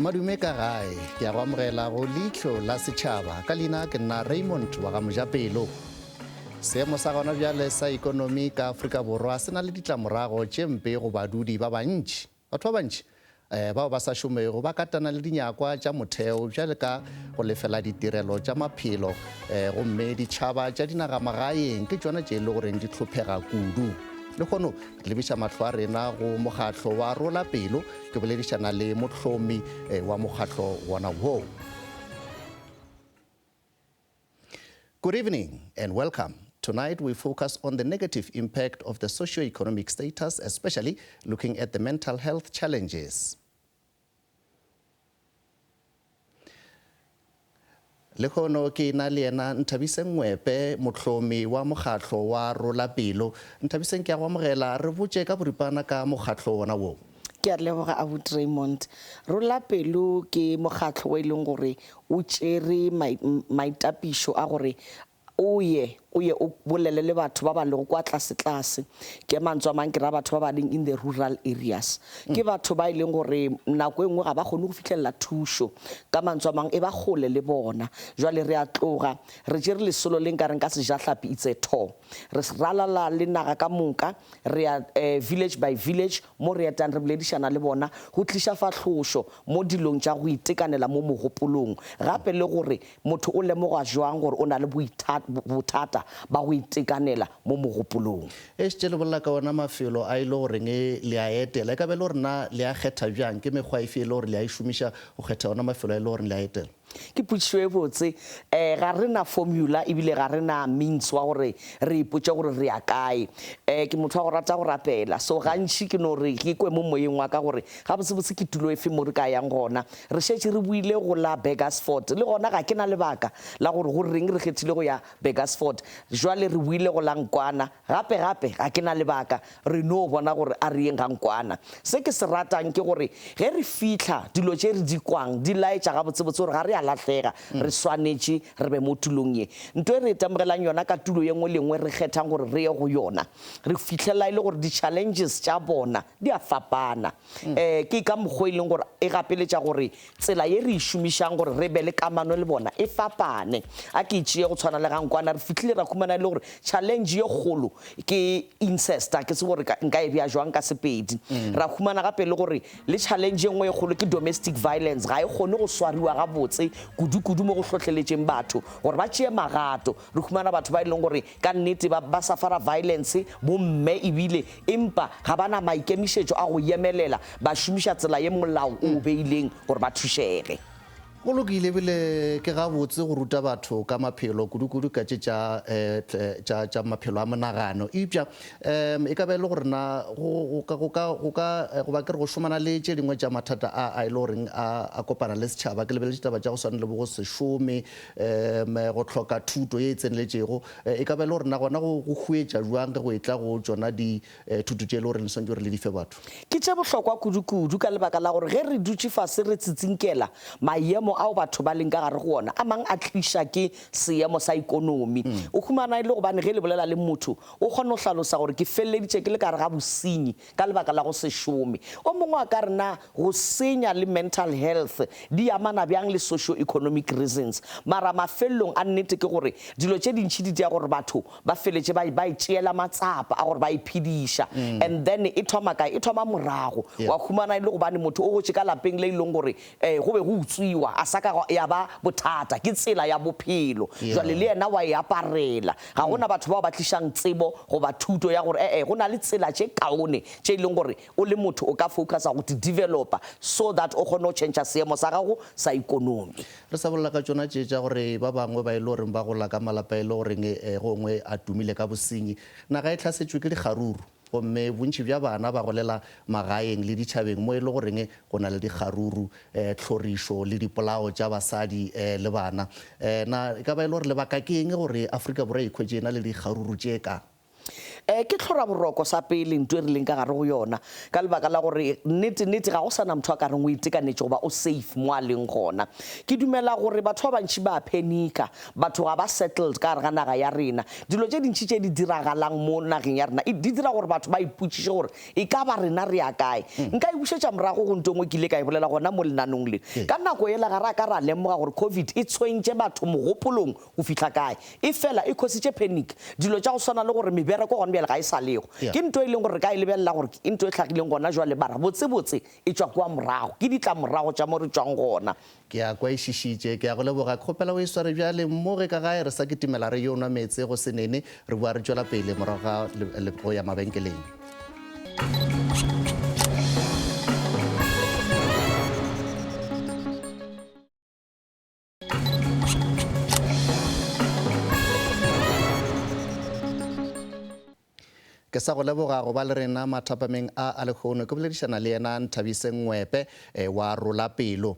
Madume ka gae, ke a go amogela go Leihlo la Setšhaba. Ka leina ke nna Raymond wa ga Mojapelo. Seemo sa gona bjale sa ekonomi ka Afrika Borwa se na le ditlamorago tše mpe go badudi ba bantši. Batho ba bantši um bao ba sa šomego ba katana le dinyakwa tša motheo bjale ka go lefela ditirelo tša maphelo um gomme ditšhaba tša dinagamagaeng ke tšona tše e le goreng di hlophega kudu. Lehono re lebiša mahlo a rena go mokgatlo wa Rola Pelo, ke boledišana le mohlomi wa mokgatlo wona woo. Good evening and welcome. Tonight we focus on the negative impact of the socio-economic status, especially looking at the mental health challenges. Lehono ke na le yena Nthabiseng Ngwepe, mohlomi wa mokgatlo wa Rola Pelo. Nthabiseng, ke a go amogela. Re botše ka boripana ka mokgatlo wona wo. Ke a leboga Abuti Raymond. Rola Pelo ke mokgatlo o e leng gore o tšere maitapišo a gore o ye o ye o bolele le batho ba ba lego kwa tlasetlase. Ke mantswe a mang ke ra batho ba ba leng in the rural areas. Ke batho ba e leng gore nako e nngwe ga ba kgone go fihlelela thušo. Ka mantswe a mang e ba kgole le bona. Jwale re a tloga re tšere lesolo le nka reng ka sejahlapi it's a tour. Re ralala le naga ka moka re ya village by village mo re etang re boledišana le bona go tliša fahlošo mo dilong tša go itekanela mo mogopolong gape le gore motho o lemogwa jwang gore o na le bothata ba go itekanela mo mogopolong. Eish, tše le bolela ka ona mafelo a e le goreng le a etela, e ka ba e le gore na le a kgetha bjang? Ke mekgwa efe e le gore le a e šomiša go kgetha ona mafelo a e le goreng le a etela? Ke potšišo e botse. Um ga re na formula ebile ga re na means wa gore re ipotše gore re ya kae. Um ke motho wa go rata go rapela, so gantši ke no re ke kwe mo moyeng wa ka gore gabotsebotse ke tulo efe mo re ka yang gona. Re šetše re boile go la Burgersfort, le gona ga ke na lebaka la gore go reng re kgethile go ya Burgersfort. Jwale re boile go la Nkwana, gape gape ga ke na lebaka, re no bona gore a re yeng ga Nkwana. Se ke se ratang ke gore ge re fihla, dilo tše re di kwang di laetša gabotsebotse gore ga re a lahlega, re swanetše re be mo tulong ye. Nto e re itemogelang yona ka tulo ye nngwe le ye nngwe re kgethang gore re ye go yona, re fihlela e le gore di-challenges tša bona di a fapana. Um ke ka mokgwa o e leng gore e gapeletša gore tsela ye re e šomišang gore re be le kamano le bona e fapane. A ke e tšee go tshwana le ga Nkwana, re fihlile ra humana e le gore challenge ye kgolo ke incest, a ke tsebe gore nka e bea jwang ka Sepedi. Ra humana gape le gore le challenge ye nngwe ye kgolo ke domestic violence, ga e kgone go swariwa gabotse kudu-kudu mo go hlohleletšeng batho gore ba tšee magato. Re humana batho ba e leng gore ka nnete ba ba safara violence, bomme ebile, empa ga ba na maikemišetšo a go yemelela, ba šomiša tsela ye molao o o beileng gore ba thušege. Go lokile ebile ke gabotse go ruta batho ka maphelo, kudu-kudu ka tše tša, tša, tša maphelo a monagano. Eupša um e ka ba e le gore na go, go ka, go ka, go ka, goba ke re go šomana le tše dingwe tša mathata a, a e le goreng a, a kopana le setšhaba. Ke lebeletše taba tša go swana le bo go se šome, um go hloka thuto ye e tseneletšego. E ka ba e le gore na gona go go huetša bjang ge go etla go tšona dithuto tše e le gore le swanetše gore le di fe batho? Ke tše bohlokwa kudu-kudu ka lebaka la gore ge re dutše fase re tsitsinkela maemo ao batho ba leng ka gare go ona, a mang a tliša ke seemo sa ikonomi. O humana e le gobane ge le bolela le motho o kgona go hlalosa gore ke feleleditše ke le ka gare ga bosenyi ka lebaka la go se šome. O mongwe a ka re na go senya le mental health di amana bjang le socio-economic reasons? Mara mafelelong a nnete ke gore dilo tše dintši di dia gore batho ba feletše ba ba itšeela matsapa a gore ba iphediša. And then e thoma kae? E thoma morago. Wa humana e le gobane motho o gotše ka lapeng le e leng gore um go be go utswiwa, a sa ka ya ba bothata, ke tsela ya bophelo. Jwale le yena wa e aparela. Ga go na batho bao ba tlišang tsebo goba thuto ya gore e-e go na le tsela tše kaone tše e leng gore o le motho o ka focusa go di developa so that o kgone go tšhentšha seemo sa gago sa ikonomi. Re sa bolela ka tšona tše tša gore ba bangwe ba e le goreng ba gola ka malapa e le goreng gongwe a tumile ka bosenyi, naga e hlasetšwe ke dikgaruru. Gomme bontši bja bana ba golela magaeng le ditšhabeng mo e le goreng go na le dikgaruru, tlhorišo le dipolao tša basadi le bana. Na e ka ba e le gore lebaka ke eng gore Afrika Borwa e ikhwetše e na le dikgaruru tše ka? E, ke tlhoraboroko sa pele nto e re leng ka gare go yona, ka lebaka la gore nnete nnete ga go sa na motho a ka reng o itekanetše goba o safe mo a leng gona. Ke dumela gore batho ba bantši ba a phenika, batho ga ba settled ka gare ga naga ya rena. Dilo tše dintši tše di diragalang mo nageng ya rena di dira gore batho ba ipotšiše gore e ka ba rena re ya kae. Nka e bušetša morago go nto e nngwe ke ile ka e bolela gona mo lenanong le. Ka nako yela ga ra ka ra lemoga gore Covid e tshwentše batho mogopolong go fihla kae. Efela e khositše panic. Dilo tša go swana le gore mebereko gona bjale ga e sa lego. Ke nto e leng gore re ka e lebelela gore ke nto e hlagileng gona jwale mara botsebotse e tšwa kua morago. Ke ditlamorago tša mo re tšwang gona. Ke a kwa e šišitše. Ke a go leboga. Ke kgopela o e sware bjale. Mo ge ka gae re sa kitimela re yo nwa meetse go se nene. Re boa re tšwela pele morago ga go ya mabenkeleng. Ke sa go leboga go ba le rena mathapameng a a lehono. Ke boledišana le yena Nthabiseng Ngwepe eh, wa Rola Pelo.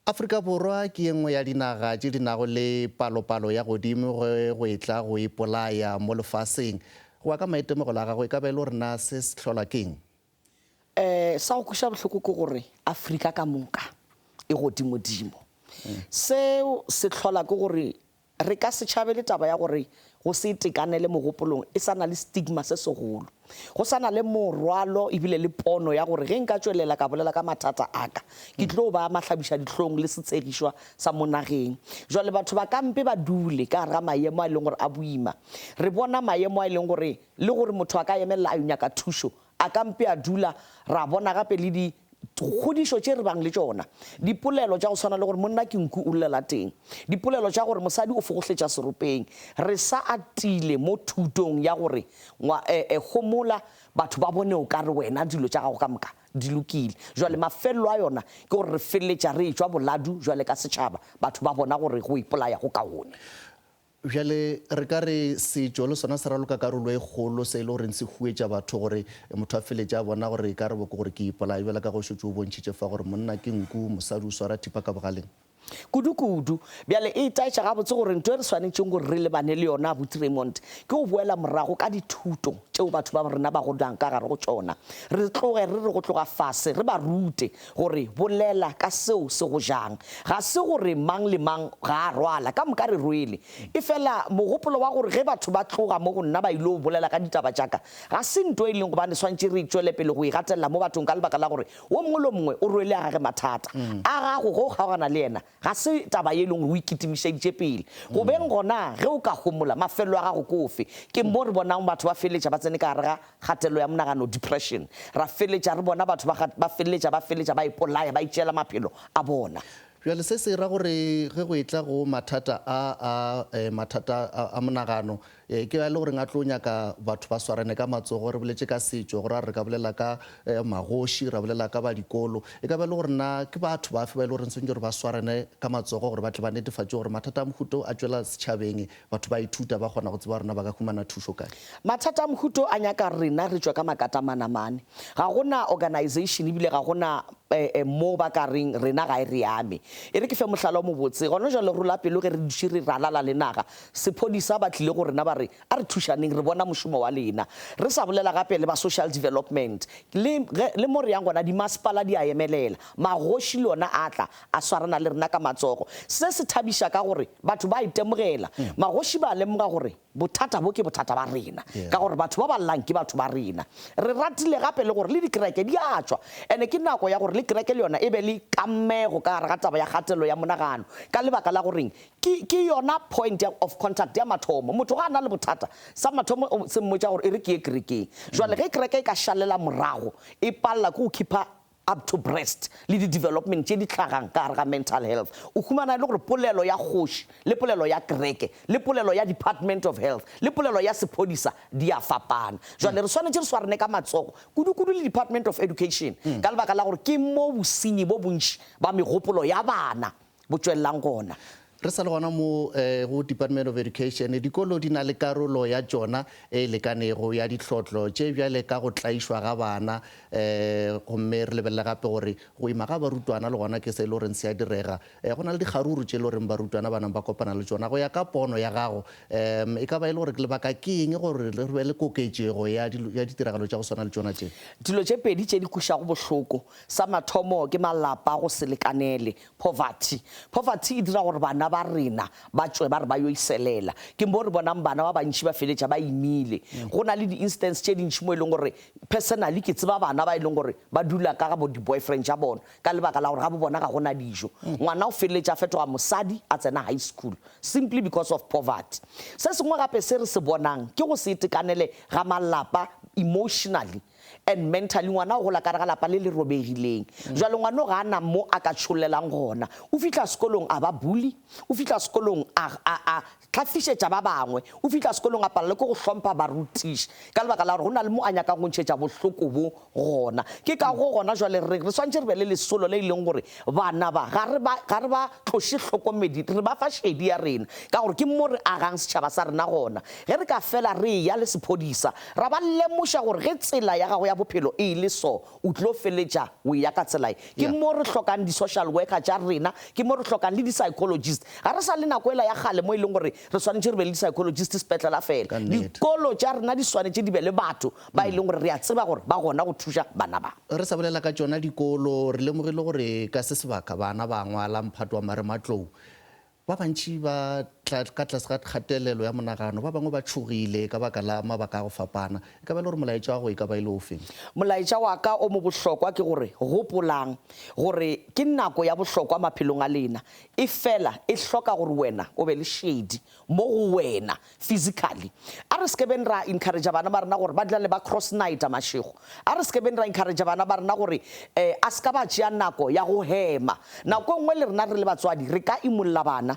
Afrika Borwa ke ye nngwe ya dinaga tše di nago le palopalo ya godimo ge go etla go ipolaya mo lefaseng. Go ya ka maitemogelo a gago, e ka ba e le gore na se se hlolwa ke'ng? Um sa go kweša bohloko ke gore Afrika ka moka e godimodimo. Seo se hlola ke gore re ka se tšhabele taba ya gore go se itekanele mogopolong e sa na le stigma se segolo. Go sa na le morwalo ebile le pono ya gore ge nka tšwelela ka bolela ka mathata a ka, ke tlo ba mahlabišadihlong le setshegišwa sa mo nageng. Jwale batho ba ka mpe ba dule ka gare ga maemo a e leng gore a boima. Re bona maemo a e leng gore le gore motho a ka emelela a yo nyaka thušo A ka mpe a dula, ra bona gape le di kgodišo tše re bang le tšona. Dipolelo tša go swana le gore monna ke nku o llela teng. Dipolelo tša gore mosadi o fogohletša seropeng. Re sa atile mo thutong ya gore ngwa, e, e, homola, batho ba bone o ka re wena dilo tša gago ka moka di lokile. Jwale mafelelo a yona ke gore re feleletša re etšwa boladu jwale ka setšhaba, batho ba bona gore go ipolaya go kaone. Bjale re ka re setšo le sona se raloka karolo e kgolo, se e le goreng se huetša batho gore motho a feletše a bona gore e ka re boko gore ke ipolaye, bjalo ka ge o šetše o bontšhitše fa gore monna ke nku, mosadi o swara thipa ka bogaleng. Kudu-kudu. Bjale e itaetša gabotse gore ntho e re swanetšeng gore re lebane le yona, Abuti Raymond, ke go boela morago ka dithuto tšeo batho ba rena ba godang ka gare go tšona. Re tloge re re go tloga fase re ba rute gore bolela ka seo se go jang. Ga se gore mang le mang ga a rwala, ka moka re rwele. Efela mogopolo wa gore ge batho ba tloga mo go nna ba ilo bolela ka ditaba tša ka, ga se nto e leng gobane swantše re tšwele pele go e gatelela mo bathong ka lebaka la gore wo mongwe le wo mongwe o rwele a gage mathata a gago. Ge o kgaogana le yena, ga se taba ye e leng gore o ikitimišeditše pele. Go beng gona, ge o ka homola, mafelelo a gago ke ofe? Ke mo re bonang batho ba feleletša ba tsene ka gare ga kgatelelo ya monagano, depression. Ra feleletša re bona batho ba, ba feleletša ba feleletša ba ipolaya, ba itšeela maphelo a bona. Bjale se se ra gore ge go etla go mathata a, a, eh, mathata a, a monagano, eh, ke a e le goreng a tlo nyaka batho ba swarane ka matsogo. Re boletše ka setšo, go ra re ka bolela ka, eh, magoši, ra bolela ka ba dikolo. E ka ba e le gore na ke batho bafe ba e le goreng swanetše gore ba swarane ka matsogo gore ba tle ba netefatše gore mathata a mohuta o a tšwela setšhabeng, batho ba ithuta, ba kgona go tseba gore na ba ka humana thušo kae. Mathata a mohuta o a nyaka rena re tšwe ka makatamanamane. Ga go na organisation ebile ga go na mo ba ka reng rena ga e re ame. E re ke fe mohlala o mobotse. Gona jwale rola pelo ge re dutše re ralala le naga, sephodisa ba tlile go rena ba re a re thušaneng re bona mošomo wa lena. Re sa bolela gape le ba social development. Le ge le mo re yang gona dimasepala di a emelela. Magoši le ona a tla a swarana le rena ka matsogo. Se se thabiša ka gore batho ba itemogela. Magoši ba lemoga gore Bothata bo ke bothata ba rena, ka gore batho ba ba llang ke batho ba rena. Re ratile gape le gore le dikereke di a tšwa, ene ke nako ya gore le kereke le yona e be le kamego ka gare ga taba ya kgatelelo ya monagano, ka lebaka la goreng ke, ke yona point ya, of contact ya mathomo. Motho ga a na le bothata, sa mathomo o, se mmotša gore e re ke ye kerekeng. Jwale ge kereke e ka šalela morago, e palela ke go keeper up to breast le di development tše di hlagang ka gare ga mental health, o humana e le gore polelo ya kgoši le polelo ya kereke le polelo ya department of health le polelo ya sephodisa di a fapana. Jwale re swanetše re swarane ka matsogo kudu-kudu le department of education ka lebaka la gore ke mo bosenyi bo bontši ba megopolo ya bana bo tšwelelang gona. Re sa le gona mo go Department of Education, dikolo di na le karolo ya tšona e lekanego ya dihlotlo tše bjale ka go tlaišwa ga bana gomme re lebelele gape gore go ima ga barutwana le gona ke se e le goreng se a direga. Go na le dikgaruru tše e le goreng barutwana ba nang ba kopana le tšona. Go ya ka pono ya gago, e ka ba e le gore lebaka ke eng gore re be le koketšego ya ditiragalo tša go swana le tšona tše? Dilo tše pedi tše di kwešago bohloko, sa mathomo ke malapa go se lekanele Poverty. Poverty e dira gore bana ba rena ba tšwe ba re ba yo iselela. Ke mo re bonang bana ba bantši ba feletša ba imile. Go na le di-instance tše dintši mo e leng gore personally ke tseba bana ba e leng gore ba dula ka ga bo di-boyfriend tša bona ka lebaka la gore ga bo bona ga go na dijo. Ngwana o feleletša a fetoga mosadi a tsena high school simply because of poverty. Se sengwe gape se re se bonang ke go se itekanele ga malapa emotionally. And mentally ngwana o gola ka gare ga lapa le le robegileng. Jwale ngwano ga a na mo a ka tšhollelang gona. O fihla sekolong a ba bully, o fihla sekolong a, a, a hlafišetša ba bangwe, o fihla sekolong a palelwa ke go hlompha barutiši ka lebaka la gore go na le mo a nyakang go ntšhetša bohloko bo gona. Ke ka go gona jwale re reng re swanetše re be le lesolo le e leng gore bana ba ga re ba, ga re ba tloše hlokomedi, re ba fa šedi ya rena ka gore ke mo re agang setšhaba sa rena gona. Ge re ka fela re eya le sephodisa, ra ba lemoša gore ge tsela ya gago ya bophelo e le so, o tlo feletša o eya ka tsela ye. Ke mo re hlokang di-social worker tša rena, ke mo re hlokang le di-psychologist. Ga re sa le nako yela ya kgale mo e leng gore re swanetše re be le di-psychologist sepetlela fela. Dikolo tša rena di swanetše di be le batho ba e leng gore re a tseba gore ba gona go thuša bana ba. Re sa bolela ka tšona dikolo, re lemogile gore ka se sebaka bana ba ngwala mphato wa marematlou. Ba bantši ba tla ka tlase ga kgatelelo ya monagano, ba bangwe ba tšhogile ka baka la mabaka a go fapana. E ka ba e le gore molaetša wa gago e ka ba e le ofe? Molaetša wa ka o mo bohlokwa ke gore, gopolang gore ke nako ya bohlokwa maphelong a lena, efela e hloka gore wena o be le šedi mo go wena physically. A re se ke beng ra encourage bana ba rena gore ba dlale ba cross night-a mašego. A re se ke beng ra encourage bana ba rena gore um a se ka ba tšea nako ya go hema. Nako e nngwe le rena re le batswadi re ka imolla bana.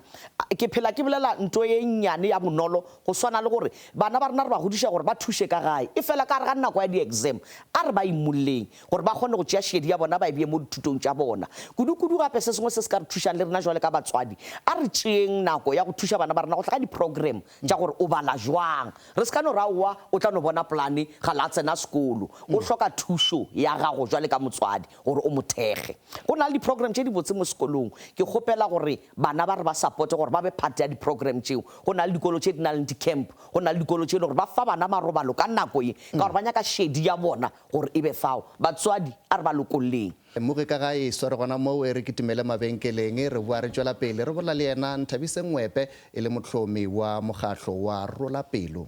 Ke phela ke bolela nto ye nnyane ya bonolo go swana le gore bana ba rena re ba godiša gore ba thuše ka gae, efela ka gare ga nako ya di-exam a re ba imolleng gore ba kgone go tšea šedi ya bona ba e bee mo dithutong tša bona. Kudu-kudu gape se sengwe se se ka re thušang le rena jwale ka batswadi, a re tšeeng nako ya go thuša bana ba rena go tla ka di-program tša gore o bala jwang. Re se ka no re aowa o tla no bona polane ga la tsena sekolo. O hloka thušo ya gago jwale ka motswadi gore o mo thekge. Go na le di-program tše dibotse mo sekolong. Ke kgopela gore bana ba re ba supporte gore ba be part ya di-program tšeo. Go na le dikolo tše di na leng di-camp, go na le dikolo tše e le gore ba fa bana marobalo ka nako ye ka gore ba nyaka šedi ya bona gore e be fao. Batswadi, a re ba lokolleng. Mmogi ka ga e swere gona moo e re kitimele mabenkeleng. Re boa re tšwela pele re bolela le yena Nthabiseng Ngwepe e le mohlomi wa mokgahlo wa Rola Pelo.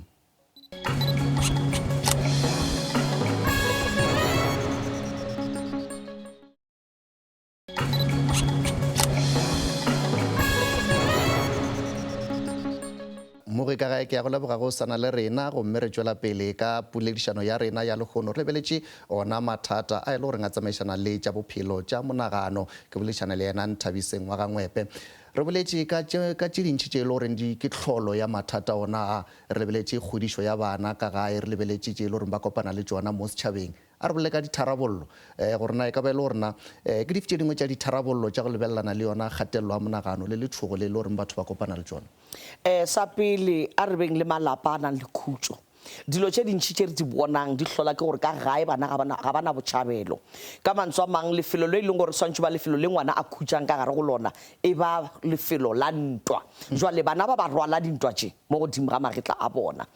Mmogi ka gae, ke a go leboga go sa na le rena gomme re tšwela pele ka poledišano ya rena ya lehono. Re lebeletše ona mathata a e le goreng a tsamaišana le tša bophelo tša monagano. Ke boledišana le yena Nthabiseng wa ga Ngwepe. Re boletše ka tše ka tše dintši tše e le goreng di ke tlholo ya mathata ona a. Re lebeletše kgodišo ya bana ka gae, re lebeletše tše e le goreng ba kopana le tšona mo setšhabeng. A re bolele ka ditharabollo, gore na e ka ba e le gore na ke dife tše dingwe tša ditharabollo tša go lebelelana le yona kgatelelo ya monagano le letšhogo le e le goreng batho ba kopana le tšona. Sa pele, a re beng le malapa a nang le khutšo. Dilo tše dintši tše re di bonang di hlola ke gore ka gae bana ga ba na, ga ba na botšhabelo. Ka mantswe a mang, lefelo le e leng gore e swanetše go ba lefelo le ngwana a khutšang ka gare go lona e ba lefelo la ntwa. Jwale bana ba ba rwala dintwa tše mo godimo ga magetla a bona.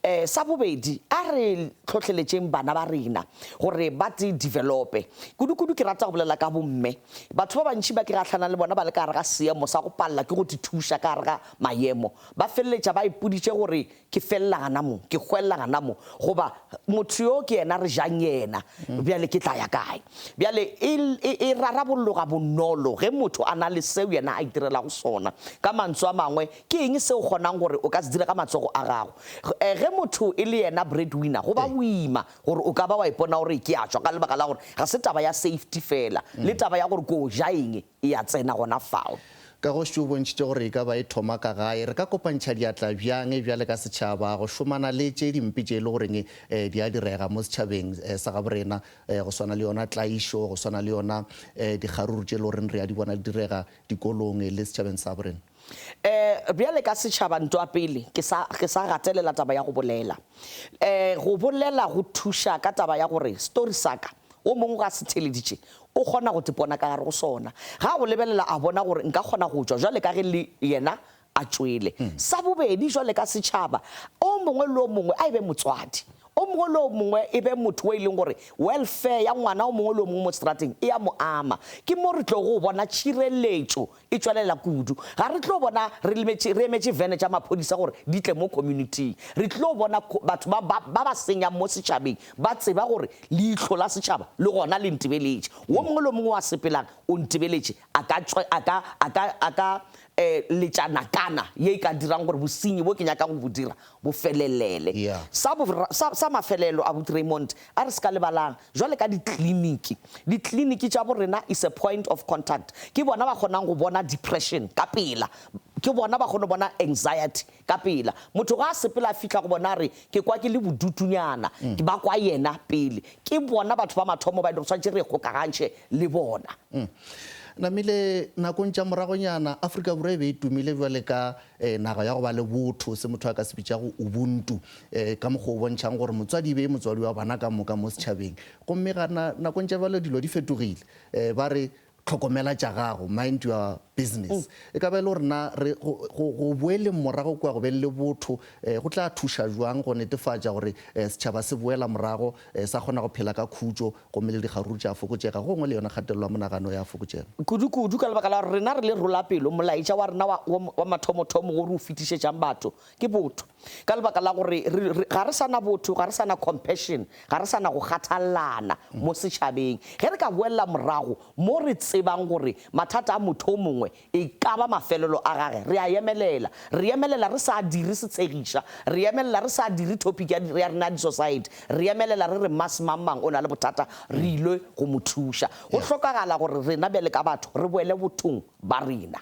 Um sa bobedi, a re hlohleletšeng bana ba rena gore ba te develope. Kudu-kudu ke rata go bolela ka bomme. Batho ba bantši ba ke gahlanang le bona ba le ka gare ga seemo sa go palela ke go te thuša ka gare ga maemo. Ba feleletša ba ipoditše gore Ke felela gana mo, ke hwelela gana mo, goba motho yo ke yena re jang yena, bjale ke tla ya kae? Bjale e, e, e rarabolloga bonolo ge motho a na le seo yena a itirelago sona. Ka mantswe a mangwe, ke eng se o kgonang gore o ka se dira ka matsogo a gago? E, ge motho e le yena breadwinner, go ba boima gore o ka ba wa ipona gore ke a tšwa ka lebaka la gore ga se taba ya safety fela, le taba ya gore ko ja eng e a tsena gona fao. Kagoši o bontšhitše gore e ka ba e thoma ka gae. Re ka kopantšha diatla bjang bjale ka setšhaba go šomana le tše dimpe tše e le goreng di a direga mo setšhabeng sa gaborena, go swana le yona tlaišo, go swana le yona dikgaruru tše e le goreng re a di bona di direga dikolong le setšhabeng sa gaborena? Um bjale ka setšhaba ntwa pele ke sa ke sa gatelela taba ya go bolela. Um go bolela go thuša ka taba ya gore story sa ka o mongwe ga se theleditše o kgona go tepona ka gare go sona. Ga a go lebelela a bona gore nka kgona go tšwa jwale ka ge le yena a tšwele. Sa bobedi, jwale ka setšhaba, o mongwe le o mongwe a e be motswadi. O mongwe le o mongwe e be motho o e leng gore welfare ya ngwana o mongwe le o mongwe mo seterateng e a mo ama. Ke mo re tlogo bona tšhireletšo e tšwelela kudu. Ga re tlo bona re lemetše, re emetše vene tša maphodisa gore di tle mo community-ing. Re tlo bona batho ba, ba, ba ba senyang mo setšhabeng ba tseba gore leihlo la setšhaba le gona le ntebeletše. Wo mongwe le o mongwe o a sepelang o ntebeletše, a ka tšwe, a ka, a ka, a ka um letša nakana ye e ka dirang gore bosenyi bo ke nyakang go bo dira bo felelele. Yeah. Sa bo, sa, sa mafelelo, Abuti Raymond, a re se ka lebalang, jwale ka dikliniki. Dikliniki tša bo rena is a point of contact. Ke bona ba kgonang go bona depression ka pela. Ke bona ba kgona go bona anxiety ka pela. Motho ga a sepela a fihla go bona a re, Ke kwa ke le bodutunyana. Ke ba kwa yena pele. Ke bona batho ba mathomo ba e lego swanetše re ikgokagantšhe le bona. Namile, nakong tša moragonyana, Afrika Borwa e be e tumile bjale ka naga ya go ba le botho, se motho a ka se bitšago Ubuntu, ka mokgwa o bontšhang gore motswadi e be e motswadi wa bana ka moka mo setšhabeng. Gomme ga na, nakong tša bjale dilo di fetogile. Ba re, Hlokomela tša gago, mind your business. E ka ba e le gore na re, go, go, go boeleng morago kua go beng le botho, go tla thuša bjang go netefatša gore setšhaba se boela morago, sa kgona go phela ka khutšo, gomme le dikgaruru tša fokotšega, gongwe le yona kgatelelo ya monagano ya fokotšega. Kudu-kudu ka lebaka la gore rena re le rola pelo, molaetša wa rena wa, wa, wa mathomothomo wo re o fetišetšang batho ke botho. Ka lebaka la gore re, re, ga re sa na botho, ga re sa na compassion, ga re sa na go kgathallana mo setšhabeng. Ge re ka boelela morago mo re tsebang gore mathata a motho o mongwe E ka ba mafelelo a gage. Re a emelela. Re emelela re sa dire setshegiša. Re emelela re sa dire topic ya, ya rena ya di-society. Re emelela re re mas mang mang o na le bothata, re ile go mo thuša. Go hlokagala gore rena bjale ka batho re boele bothong ba rena.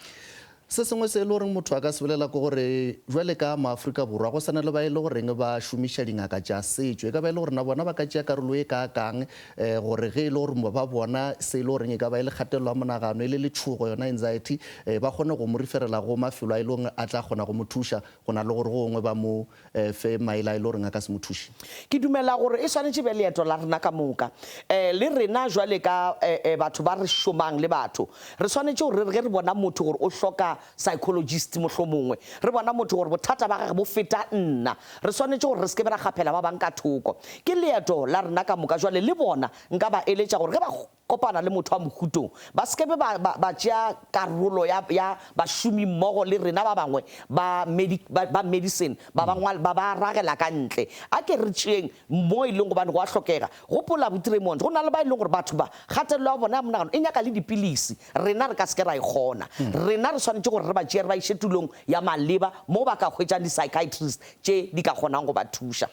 Se sengwe se e le goreng motho a ka se bolela ke gore bjale ka maAfrika Borwa go sa na le ba e le goreng ba šomiša dingaka tša setšo. E ka ba e le gore na bona ba ka tšea karolo e kaakang gore ge e le gore ba bona se e le goreng e ka ba e le kgatelelo ya monagano, e le letšhogo, yona anxiety, ba kgone go mo referela go mafelo a e le goreng a tla kgona go mo thuša go na le gore gongwe ba mo fe maele a e le goreng a ka se mo thuše. Ke dumela gore e swanetše be leeto la rena ka moka. Le rena jwale ka batho ba re šomang le batho, re swanetše gore re re ge re bona motho gore o hloka psychologist mohlomongwe, re bona motho gore bothata ba gage bo feta nna, re swanetše gore re se ke be ra kgaphela ba bang ka thoko. Ke leeto la rena ka moka. Jwale le bona nka ba eletša gore ge ba kopana le motho wa mohutong, ba se ke be ba, ba, ba tšea karolo ya, ya bašomi mmogo le rena ba bangwe ba, medi, ba, ba medicine, ba ba ngwal, ba ba ragela ka ntle. A ke re tšeeng mo e leng gobane go a hlokega. Gopola, Abuti Raymond, go na le ba e leng gore batho ba, kgatelelo ya bona ya monagano e nyaka le dipilisi. Rena re ka se ke ra e kgona. Rena re swanetše gore re ba tšee re ba iše tulong ya maleba mo ba ka hwetšang di-psychiatrist tše di ka kgonang go ba thuša.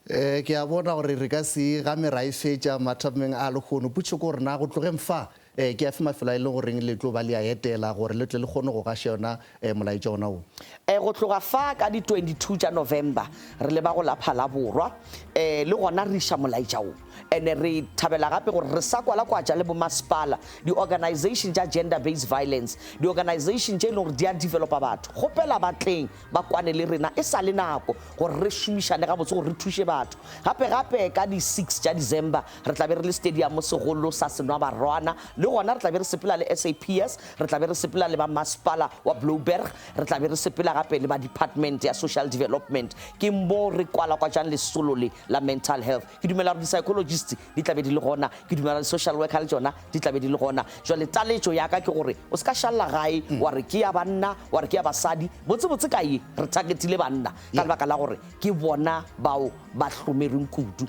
Ke a bona gore re ka se game ra e fetša mathapameng a lehono. Potšišo ke gore na go tlogeng fa ke afe mafelo a e leng goreng le tlo ba le a etela gore le tle le kgone go gaša yona molaetša ona wo? Go tloga fa ka di 22 tša November re leba go la Phalaborwa le gona re iša molaetša wo. Ene re thabela gape gore re sa kwalakwatša le bomasepala, di-organisation tša gender based violence, di-organisation tše e leng gore di a developa batho. Kgopela ba tleng ba kwane le rena e sa le nako gore re šomišane gabotse gore re thuše batho. Gape gape ka di six tša December re tla be re le stadium segolo sa Senwabarwana le gona re tla be re sepela le SAPS, re tla be re sepela le ba masepala wa Blouberg, re tla be re sepela gape le ba department ya social development. Ke mo re kwalakwatšang lesolo le la mental health. Ke dumela gore di-psychologist di tla be di le gona, ke dumela gore di-social worker le tšona di tla be di le gona. Jwale taletšo ya ka ke gore o se ka šalela gae wa re ke ya banna, wa re ke ya basadi. Botsebotse ka ye re targetile banna ka lebaka la gore ke bona bao ba hlomerweng kudu.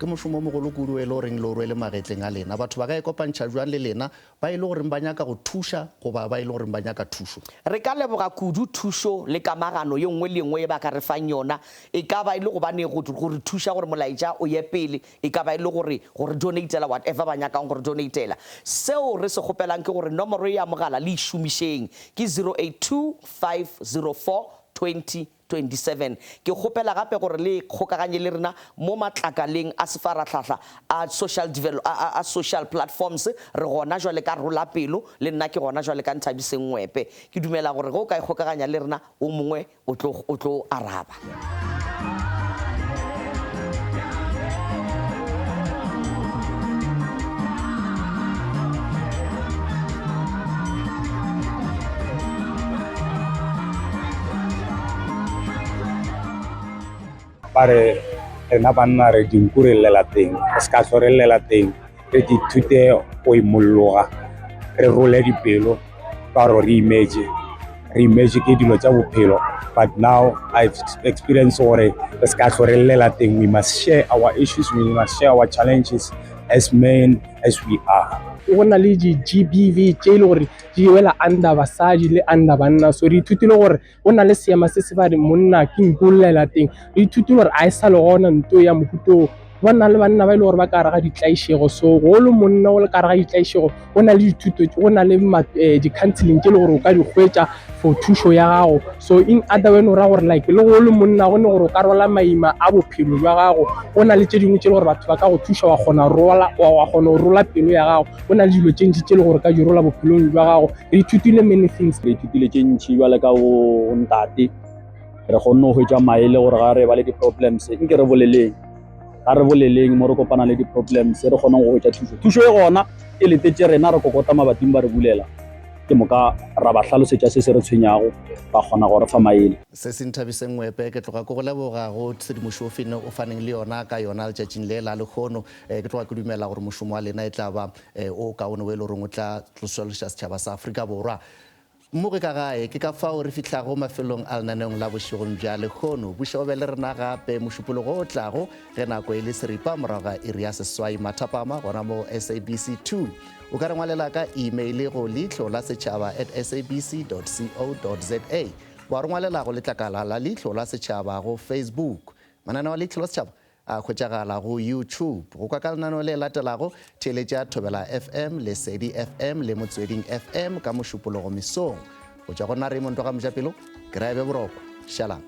Ke mošomo o mogolo kudu o e le goreng le o rwele magetleng a lena. Batho ba ka ikopantšha bjang le lena ba e le goreng ba nyaka go thuša goba ba e le goreng ba nyaka thušo? Re ka leboga kudu thušo le kamagano ye nngwe le ye nngwe ye ba ka re fang yona, e ka ba e le gobane go, go re thuša gore molaetša o ye pele, e ka ba e le gore go re donatela whatever ba nyakang go re donatela. Seo re se kgopelang ke gore nomoro ye ya mogala le e šomišeng, ke 082 504. 2027. Ke kgopela gape gore le ikgokaganye le rena mo matlakaleng a sefarahlahla a social devel a, a, a social platforms. Re gona jwale ka Rola Pelo, le nna ke gona jwale ka Nthabiseng Ngwepe. Ke dumela gore ge o ka ikgokaganya le rena, o mongwe o tlo, o tlo araba. Ba re rena banna re dinku re llela teng, re se ka hlwa re llela teng, re ithute go imolloga, re role dipelo ka gore re imetše, re imetše ke dilo tša bophelo. But now I've experienced gore re se ka hlwa re llela teng, we must share our issues, we must share our challenges as men as we are. Go na le di-G_B_V tše e le gore di wela under basadi le under banna, so re ithutile gore go na le seema se se ba re monna ke nku o llela teng. Re ithutile gore a e sa le gona nto ya mohuta oo. Go na le banna ba e le gore ba ka gare ga ditlaišego, so go le monna o le ka gare ga ditlaišego go na le dithuto, go na le di-counseling tše e le gore o ka di hwetša for thušo ya gago. So in other way o ra gore like le go le monna go ne gore o ka rwala maima a bophelo bja gago, go na le tše dingwe tše e le gore batho ba ka go thuša wa kgona rola, wa kgona go rola pelo ya gago. Go na le dilo tše ntši tše e le gore o ka di rola bophelong bja gago. Re ithutile many things. Re ithutile tše ntši bjale ka bo ntate, re kgonne go hwetša maele gore ga re ba le di-problems nke re boleleng, ga re boleleng mo re kopana le di-problems re kgoneng go hwetša thušo. Thušo e gona e letetše rena, re kokota mabating ba re bulela, ke moka ra ba hlalosetša se se re tshwenyago, ba kgona go re fa maele. Se se nthabiseng Ngwepe, ke tloga ke go leboga go tshedimošo o fene o faneng le yona ka yona letšatšing le la lehono. Ke tloga ke dumela gore mošomo wa lena e tla ba o kaone o e le goreng o tla tsošološa setšhaba sa Afrika Borwa. Mmoge ka gae, ke ka fao re fihlago mafelong a lenaneong la bošegong bja lehono. Buša o be le rena gape Mošupologo o tlago ge nako e le seripa morago ga iri ya seswai mathapama gona mo SABC 2. O ka re ngwalela ka email go leihlo la setšhaba at sabc dot co dot za. Wa re ngwalela go letlakala la Leihlo la Setšhaba go Facebook. Mananeo a Leihlo la Setšhaba A hwetšagala go YouTube. Go kwa ka lenaneo le latelago, theeletša Thobela FM, Lesedi FM le Motsweding FM ka Mošupologo mesong. Go tšwa go nna Raymond wa ga Mojapelo, ke ra e be boroko. Šalang.